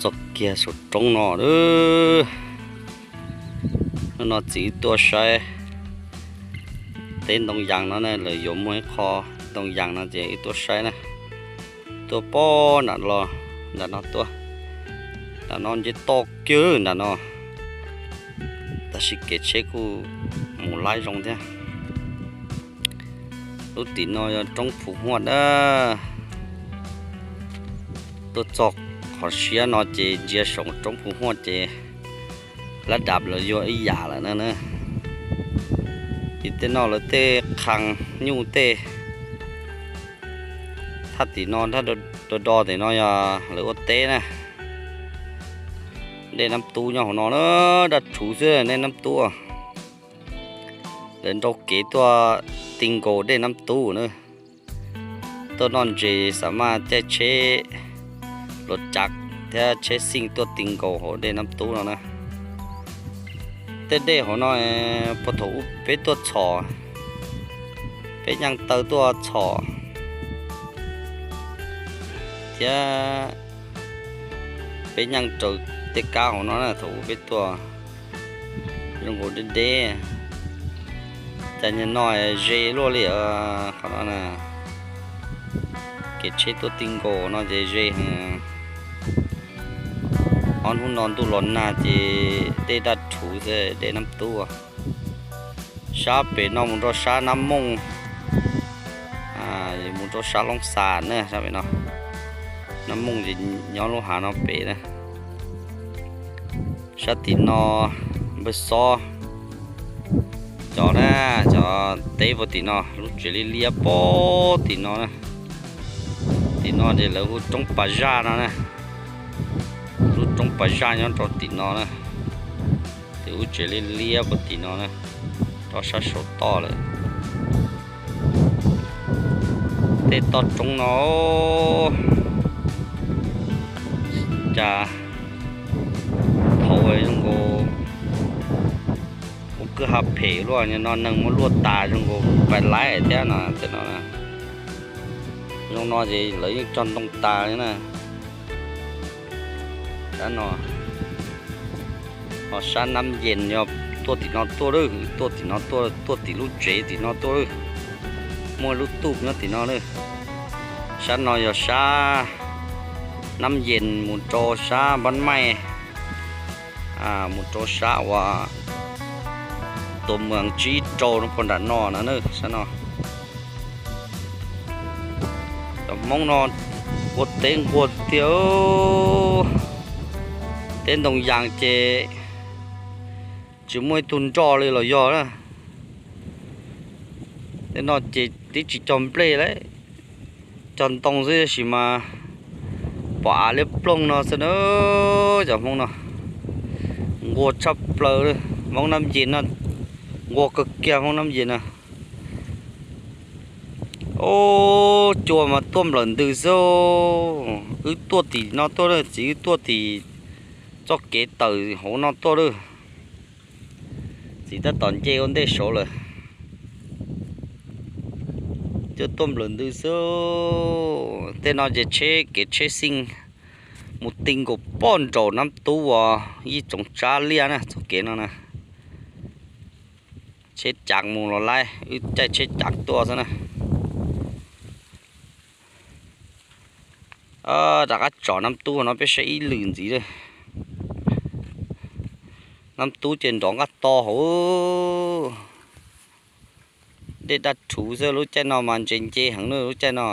Txog kiag saum roob no, hnub no txiv wb tuaj saib teb ntoo yas no ne, lawv yuav muaj ib qho ntoo yas no ces wb tuaj saib na. Tuaj pog nram los, nram no tuaj, nram no nce toj kiag nram no, tab sis kev tsheb kuj mus laib zoo thiab. Lub tim no yog roob Phu Huaj na. Tuaj txog qhov siab no ces ntsia saum roob Phu Huaj ces lab dam lawv yuag ib yam lawm na. Ces tej no lawv tej qhas nyuj tej, thaj tim no, thaj do do tim no yog lawv ua teb na. Dej Nab Tub nyob hauv no na, daj rhuv xwb dej Nab Tub. Lawv nrau kev tuaj ti nkaus dej Nab Tub na. Tuaj noj ntses xam maj caij tsheb luam cav thiab tsheb xij tuaj ti nkaus hauv dej Nab Tub no na. Tej dej hauv no puag thaum ub peb tuaj txhom, peb nyeej taw tuaj txhom thiab peb nyeej raws tej kab hauv no na, thaum ub peb tuaj zoo nkaus deb deb. Cas niaj no ze luaj li qhov no na. Kev tsheb tuaj ti nkaus no ces ze heev. Ob hnub no ntuj los nag ces dej daj rhuv xwb dej Nab Tub. Sab pem no mus rau sab Nab Mooj, mus rau sab Loob Xas na, sab pem no. Nab Mooj ces nyob lub hav no pem na. Sab tim no npawg Xob, cov na, cov teb puag tim no, lub tsev liab liab puag tim no na. Tim no ces lawv hu roob Pas Zaj no na. Lub roob Pas Zaj nyob rau tim no na. Ces lub tsev liab liab puag tim no na, rau sab saum toj lawm. Tej toj roob no cas thaum zoo nkaus ua kwj ha phem luaj, no neeg muab luaj tas zoo nkaus pais laib thiab no. Tej no, zoo no ces lawv yeej cog ntoo tas li na. Sab no, ho sab Nab Yees yog tuaj tim no tuaj lawm, tuaj tim no tuaj, tuaj tim lub tsev tim no tuaj lawm. Muaj lub tuj nyob tim no lawm. Sab no yog sab Nab Yees mus rau sab Npab Maij, mus rau sab uas tus moos tsib rau no puag nram no na, sab no. Cov Hmoob no ua teb nquag tiag. Teb ntoo yas ces tsis muaj ib tug nroj li los yog na. Tej no ces twb tsis cog nplej lawm, cog ntoo xwb tab sis mas pom av liab ploog no xwb na. Cov Hmoob no nquag tshaj plaws, Hmoob Nab Yees no nquag kawg kiag, Hmoob Nab Yees no. Ub, cua mas tuaj nplawm ntws xwb. Wb tuaj tim no tuaj, txiv wb tuaj tim txoj kev tawm hauv no tuaj lawm. Txiv tab tom nce ua ntej saud lawm. Cua tuaj nplawm ntws xwb. Tej no ces tsheb, kev tsheb xij mus ti nkaus pog nraum Nab Tub uas yij tsoov tsab liaj na, txoj kev no na. Tsheb cav mus los laib, wb caij tsheb cav tuaj xwb na. Rov qab tsom Nab Tub no peb saib ib lwm ntxiv lawm. Nab Tub ces nrov nqaj to hauv. Dej daj rhuv xwb, lub caij no mas ntses nce heev na, lub caij no.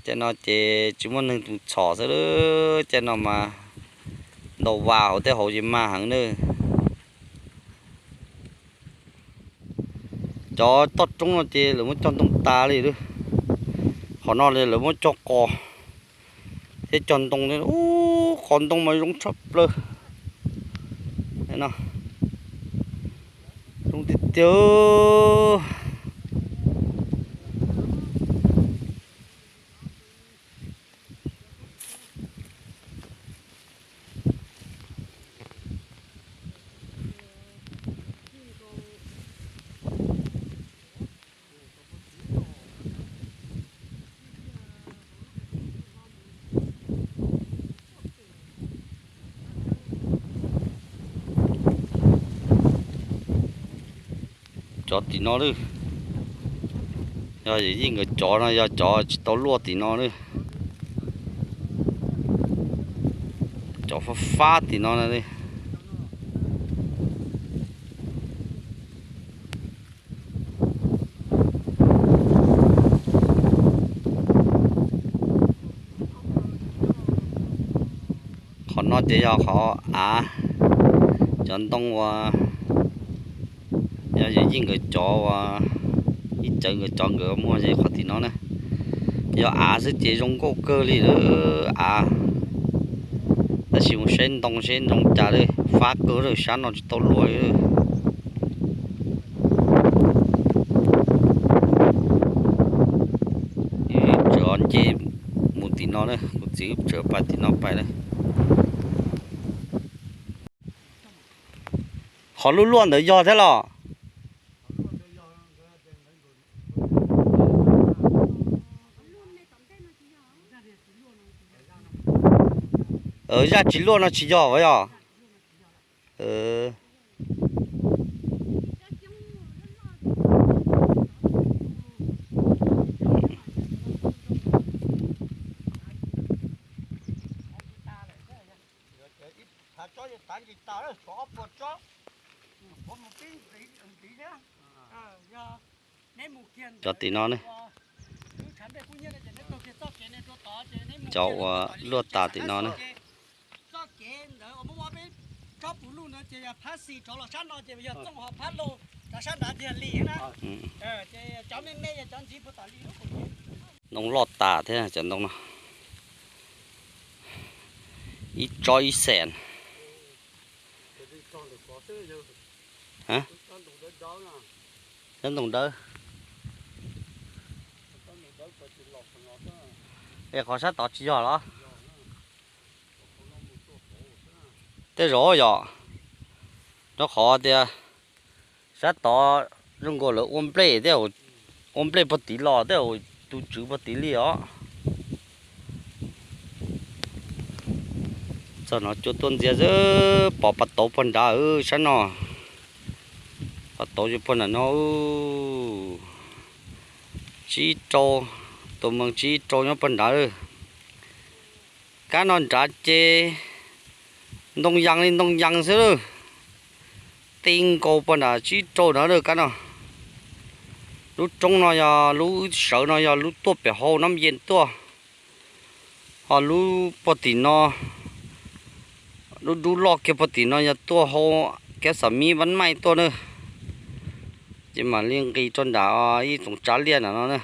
Caij no ces tsis muaj neeg mus txhom xwb, caij no mas ntaus vas hauv tej hauv ces mag heev na. Cov toj roob no ces lawv muab cog ntoo tas li lawm. Qhov no lawv muab cog qos thiab cog ntoo thiab. Ub, qos ntoo mas zoo tshaj plaws. Zoo tiag tiag. Cov tim no lawm, yog Yim nkawd cov no yog cov tsis tau luaj tim no lawm. Cov fab fab tim no na. Qhov no ces yog qhov av, cov ntoo uas yog Yim nkawd cov uas ib cawv nkawd cov nkawd muag ces qhov tim no na. Yog av xwb ces zoo nkauj kawg li lawm av. Tab sis mus saib ntoo seb ntoo cas li, fab kawg lawm, sab no tsis tau luaj li. Tseem nce mus tim no na, kuv txiv wb tseem pais tim no pais na. Qhov luaj luaj ntawd yog thiab los? Zaj tsis luaj no tsis yog as yog? Cov tim no ne, cov uas luaj tas tim no ne. Ntoo loj tas thiab cov ntoo no. Ib tsob ib xees. Cov ntoo dawb. Es qhov sab tod tsis yog los? Tej zaum yog, rau qhov tias sab tod zoo nkaus lawv ua nplej thiab, ua nplej puag tid los thiab, tus tswv puag tid li os. Txog no cua tuaj ntxias xwb, pom pas tauv puag nrad sab no. Pas tauv puag nram no. Tsib rau, tus moos tsib rau nyob puag nrad. Kab no nrad ces ntoo yas li ntoo yas xwb lawm. Ti nkaus puag nram tsib rau na lawm kab no. Lub roob no yog lub sawv no yog lub tuaj pem hauv Nab Yees tuaj. Ho lub puag tim no, lub dub loj kiag puag tim no yog tuaj hauv Kab Xam Mib Npab Maij tuaj na. Ces mam li nqis rau nram ib tsoom tsav liaj nram no na.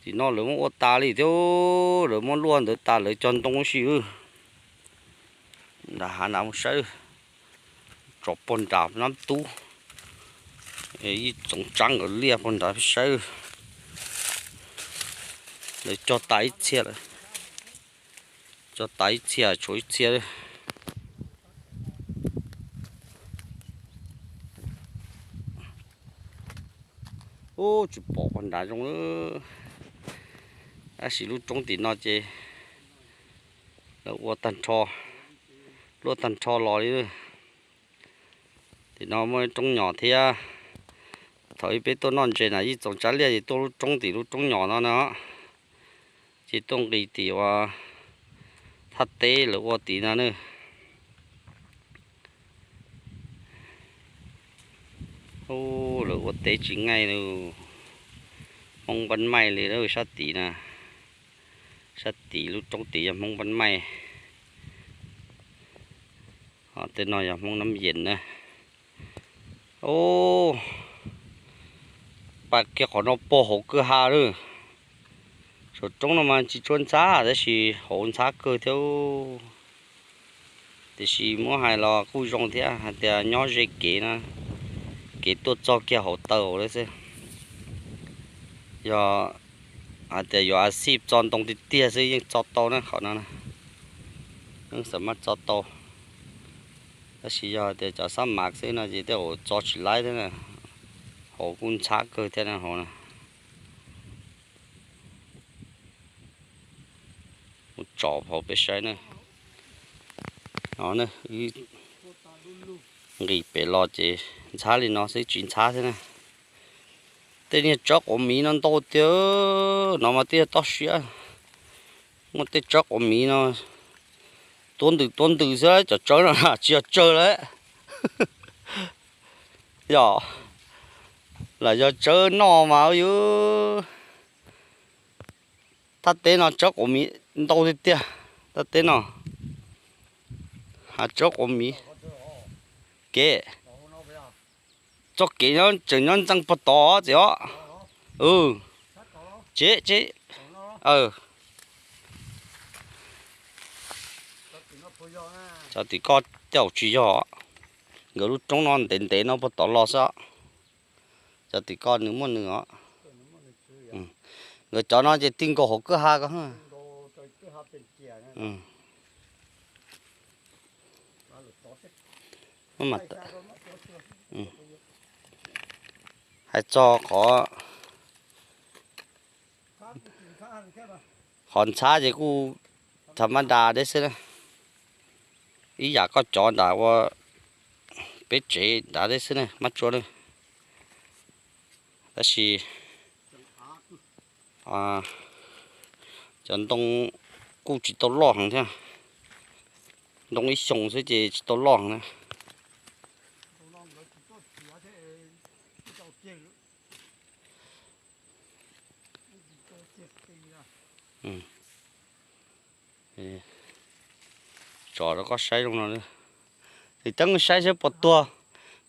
Tim no lawv muab ua tas li thiab, lawv muab luaj ntawd tas lawv cog ntoo si. Nram hav nrad mus saib, tsom puag nram Nab Tub, ib tsoom tsav nkawd liaj puag nrad saib. Lawv cog tas ib txhia lawm, cog tas ib txhia tshuav ib txhia. Ub, tsis pom puag nrad zoo lawm. Tab sis lub roob tim no ces lawv ua tag nrho, luaj tag nrho los li. Tim no muaj roob nyom thiab. Thaum ub peb tuaj noj ntses na ib tsoom tsav liaj ces tuaj lub roob tim lub roob nyom no na. Ces tuaj nqis tim uas thaj teb lawv ua tim no na. Ub, lawv ua teb tsis ngaij li. Hmoob Npab Maij li sab tim na. Sab tim lub roob tim yog Hmoob Npab Maij. Tej no yog Hmoob Nab Yees na. Ub, pais kiag qhov no puag hauv kwj ha lawm. Saum roob no mas tsis tshua ntxhab tab sis hauv ntxhab kawg thiab. Tiam sis muab hais los kuj zoo thiab hais tias nyob ze kev na, kev tuaj txog kiag hauv taw lawm xwb. Yog hais tias yuav a xij txo ntoo tiag tiag xwb yeej txo tau na qhov no, yeej xam maj txo tau. Tab sis yog tias cov xab mav xwb no ces tej zaum txo tsis laib thiab na, hauv kuj ntxhab kawg thiab na hauv na. Mus tsom hauv peb saib na. No, nqis pem los ces ntxhab li no xwb tsis ntxhab thiab na. Tej niag tsawb quav miv no ntau tiag, no mas tej toj siab. Muaj tej tsawb quav miv no tuab ntws tuab ntws xwb, cov tsawb no tsis yog tsawb lawm. Yog, lam yog tsawb noj mas yuav. Thaj teb no tsawb quav miv ntau tiag tiag. Thaj teb no, ha, tsawb quav miv. Kev, txoj kev nyob tseem nyob ntxeev puag tod txiv os. Tsev, tsev. Cov tim koj tej zaum tsis yog, nkawd lub roob no ntev ntev no puag tod los xwb. Cov tim koj nws muaj nws os. Nkawd cov no ces ti nkaus hauv kwj ha ko. Hais txog qhov, qhov ntxhab ces kuj thav mab das deb xwb na. Ib yam koj cov ntawd ua peb tsev ntawd deb xwb na, mab tsuab na. Tab sis cov ntoo kuj tsis tau loj heev thiab. Ntoo ib xyoos xwb ces tsis tau loj heev na. Tso rau koj saib zoo no. Tsis teeb saib seb puas tuag,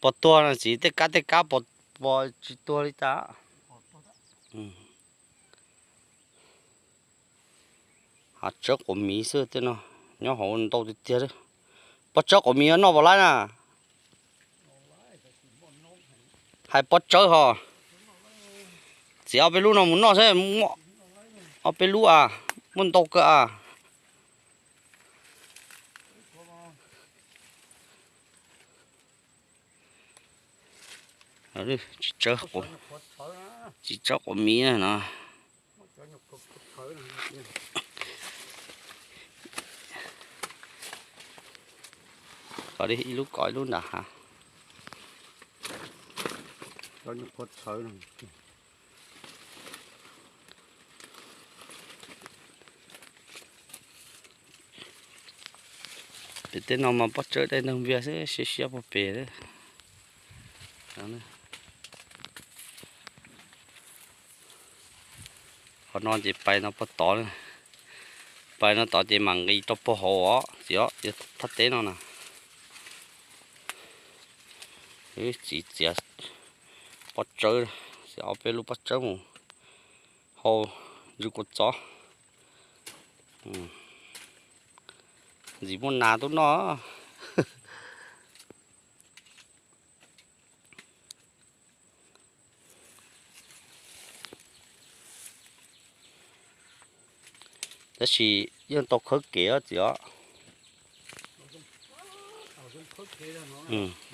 puas tuag no txiv, tej kab tej kab puas, puas tsis tuag li cas. Hav tsawb quav miv xwb tej no, nyob hauv ntau tiag tiag li. Pob tsawb quav miv noj puas laib na? Hais pob tsawb hos. Txiav ob peb lub no mus noj seb, ob peb lub a, muaj ntau kawg a. Tsis tsawb quav miv no. Kov li ib lub kov ib lub nram hav. Pem tej no mas pob tsawb dai ntawg npias xwb, siab siab puag pem. Qhov no ces pais no puag tod, pais no tod ces mam nqis rau puag hauv os, txiv os, thaj teb no na. Txiv txiav pob tsawb, txiav ob peb lub pob tsawb mus hau ntsuj kua txob. Ntxim muaj nas tuaj noj. Tab sis yeej tau khawb kev os txiv os.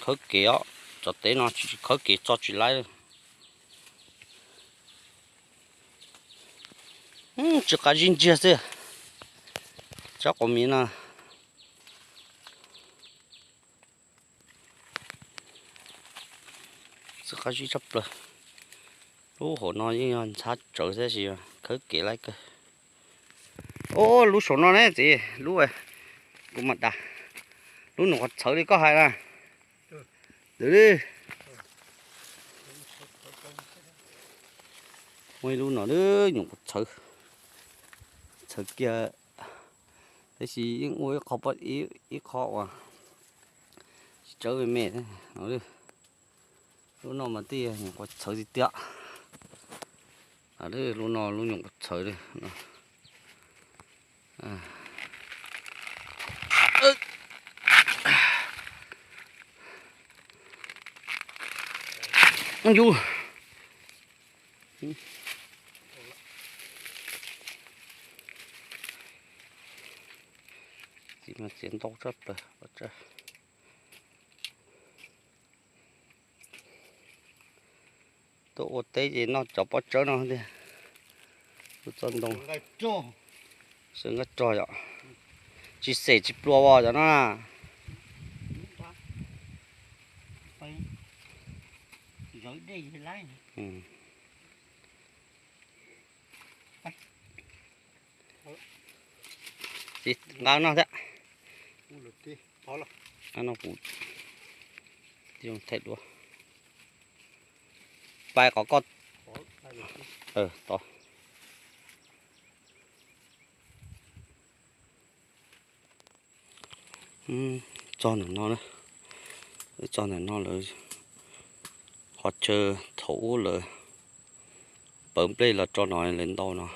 Khawb kev os, cov teb no khawb kev tso tsis laib. Tsis qab zib ntsiag xwb, tsob quav miv no. Tsis qab zib tshaj plaws. Lub hauv no yeej yog ntxhab tsawv tab sis khawb kev laib kawg. Ob, lub saum no ne txiv, lub, kuv mam das. Lub nyuam qhuav txhawv li koj hais na. Muaj ib lub no nyuam qhuav txhawv, txhawv kiag, tab sis yeej ua ib qho, ib qho uas tsis tsawv me me. Lub no mas twb nyuam qhuav txhawv tiag tiag. Lub no lub nyuam qhuav txhawv li. Yus, txiv mas txiav ntau tshaj plaws. Tuaj ua teb ces noj cov pob tsawb no tiag. Tus txoj ntoo sawv nqaij rog yom. Tsis xem tsis pluas os cov no na. Zawv dej laib. Nqa no thiab. No kuv thaij dua. Pais qhov koj. Tod. Txog ntawm no, txog ntawm no lawv qhov chaw thaum ub lawv pawv nplej los tso no lawv ntau no.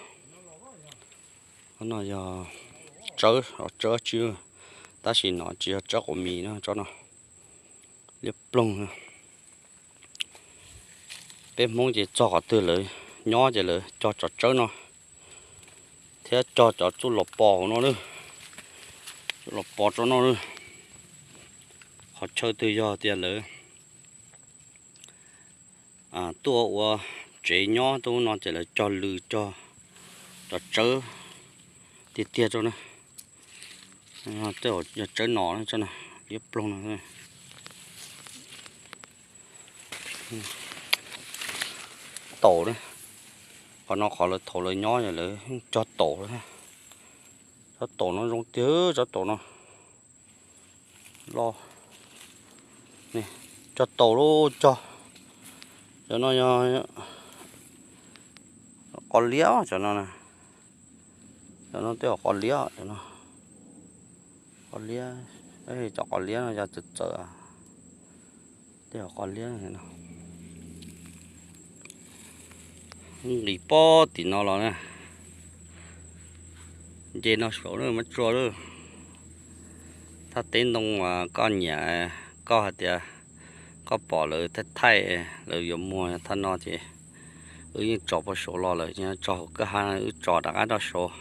Qhov no yog tsawb, tsawb tsi, tab sis no tsis yog tsawb quav mis no, tsob no liab ploog. Peb Hmoob ces txog qhov twg lawv nyob ces lawv cog cov tsawb no thiab cog cov txuj los pos hauv no, txuj los pos tsob no. Qhov chaw twg yog tias lawv tuaj ua tsev nyob tuaj no ces lawv cog lws cog cov tsawb tiag tiag rau na. Tej yog tsawb no, liab ploog no. Taum na, qhov no qhov lawv thaum lawv nyob lawv cog taum. Tsob taum no zoo tiag, tsob taum no loj. Cog taum lub cog, cov no yog qos liab cov no. Cov no tej yog qos liab, cov no qos liab, cov qos liab no yog txawv txawv, tej yog qos liab no. Nqis pob tim no los na, nce no saud lawm Mab Tsua lawm. Thaj teb ntoo uas koj nyiam, koj hais tias koj pom lawv thaij thaij lawv yuav muag thaj no ces wb yeej tso puag saud los lawm, tso hauv kwj ha wb tso rov qab rau saud.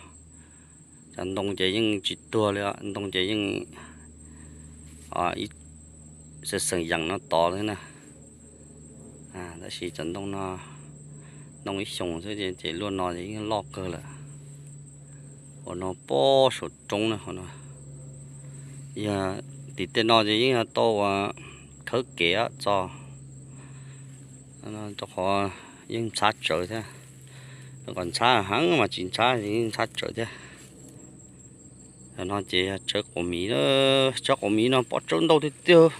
Cov ntoo ces yeej tsis tuag li, ntoo ces yeej xeem xeem yeem no tod li na. Tab sis cov ntoo no, ntoo ib xyoos xwb ces luaj no ces yeej loj kawg lawm. Ua no pob saum roob na, yog tim tej no ces yeej yog tau ua khawb kev txog rau qhov yeej ntxhab tsawv thiab. Kom ntxhab heev mas tsis ntxhab, yeej ntxhab tsawv thiab. No ces tsawb quav miv, tsawb quav miv no pob tsawb ntau tiag tiag.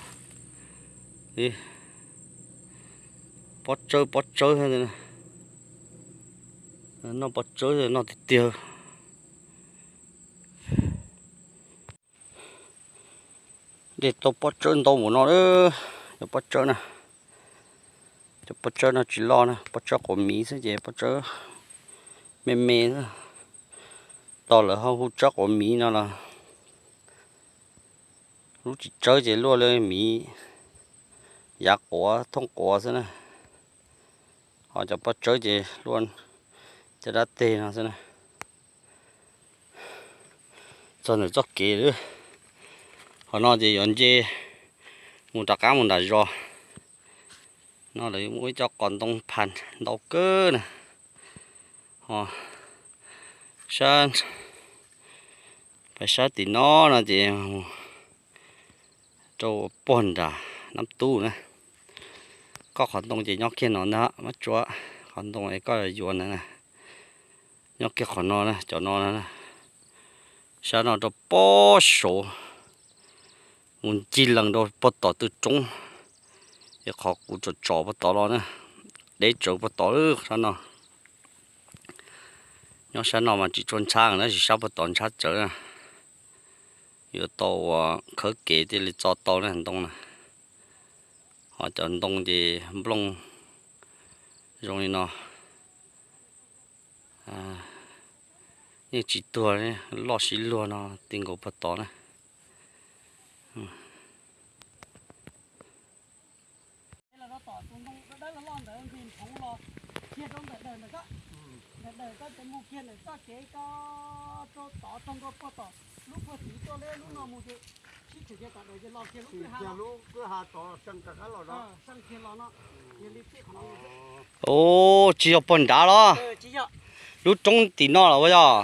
Pob tsawb pob tsawb, noj pob tsawb noj tiag tiag. Dej tau pob tsawb ntau mus no, cov pob tsawb na, cov pob tsawb no tsis loj na, pob tsawb quav miv xwb ces pob tsawb me me xwb. Tos lawv ho hu tsawb quav miv no los lub tsis tsawb ces luaj li miv yav quav thooj quav xwb na. Ho cov pob tsawb ces luaj caj dab teg no xwb na. Txog ntawm txoj kev lawm, qhov no ces yuav nce mus rov qab mus nram zos. No lawv muaj ib co qos ntoo phas ntau kawg na. Ho sab, pais sab tim no no ces rau puag nram Nab Tub na. Koj qhov ntoo ces nyob kiag no ntag Mab Tsua, qhov ntoo es koj yuav ntawd na, nyob kiag qhov no na, cov no na. Sab no rau pob saud mus ncig lees rau puag tom tw roob, es qhov kuv tsom tsom puag tod los na, deb tsawv puag tod lawm sab no. Nyob sab no mas tsis tshua ntxhab tab sis sab puag tod ntxhab tsawv na. Yuav tau ua khawb kev thiaj li txo tau na ntoo na. Ho cov ntoo ces nplooj zoo li no yeej tsis tuag, loj sib luag no ti nkaus puag tod na. Ub, tsis yog puag nrad los? Lub roob tim no los ua yog?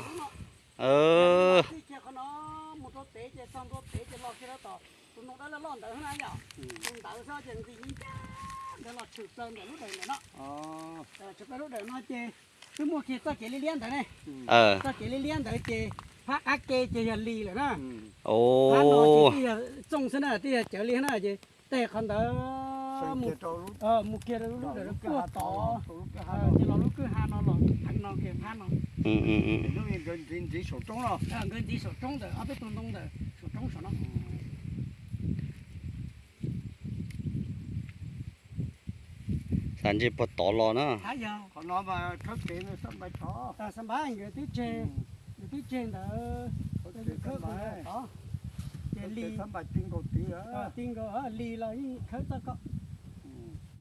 Twb muaj kiag txoj kev liab liab ntawd ne. Txoj kev liab liab ntawd ces Phab qab ke ces yog li lawm na. Phab no ces twb yog txooj xwb na, twb yog cawv li na ces tej qhov ntawd mus kiag rau lub ntawm lub kwj ha tod, ces los lub kwj ha no los theev no kiag phab no. Nkawd ntxiv saum roob ntawm ob peb tug ntoo ntawm saum roob saum no. Xav ntsia puag tod los na. Xab npab nkawd twb tseg, nkawd twb tseg ntawd, khawb tod ces li, ti nkaus li los yeej khawb txoj ko.